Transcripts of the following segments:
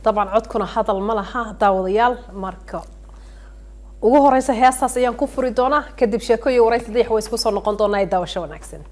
Dabcan codkuna hadal ma laha, daawadayaal. Marka ugu horeysa heestaas ayaan ku furi doonaa, kadib sheeko iyo waraysi Dayax way isku soo noqon doonaa. Ee daawasho wanaagsan.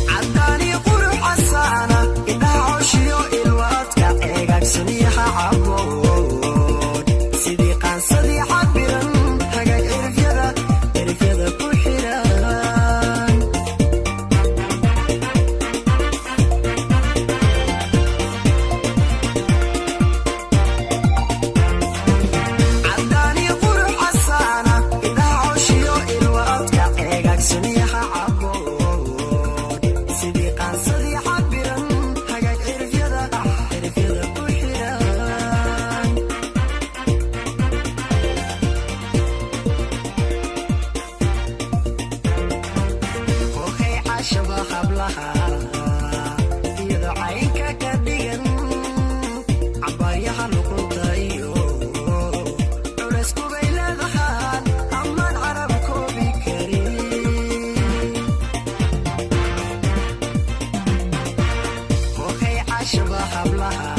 Caddaani qurux casaana, indhaha coshiyo ilwaadka eegaagsaniyaha cabood, sidii qaansadii cabiran, hagaag cirifyada cirifyada ku xiran. Caddaani qurux casaana, indhaha coshiyo ilwaadka eegaagsaniyaha cabood, sidii qaansadii cabiran, hagaag cirifyada cirifyada ku xiran. Hokay cashaba hablaha iyadoo caynka ka dhigan, cabaaryaha luqunta iyo culays kubay leedahaan, ammaan carab koobi karin. Hokay cashaba hablaha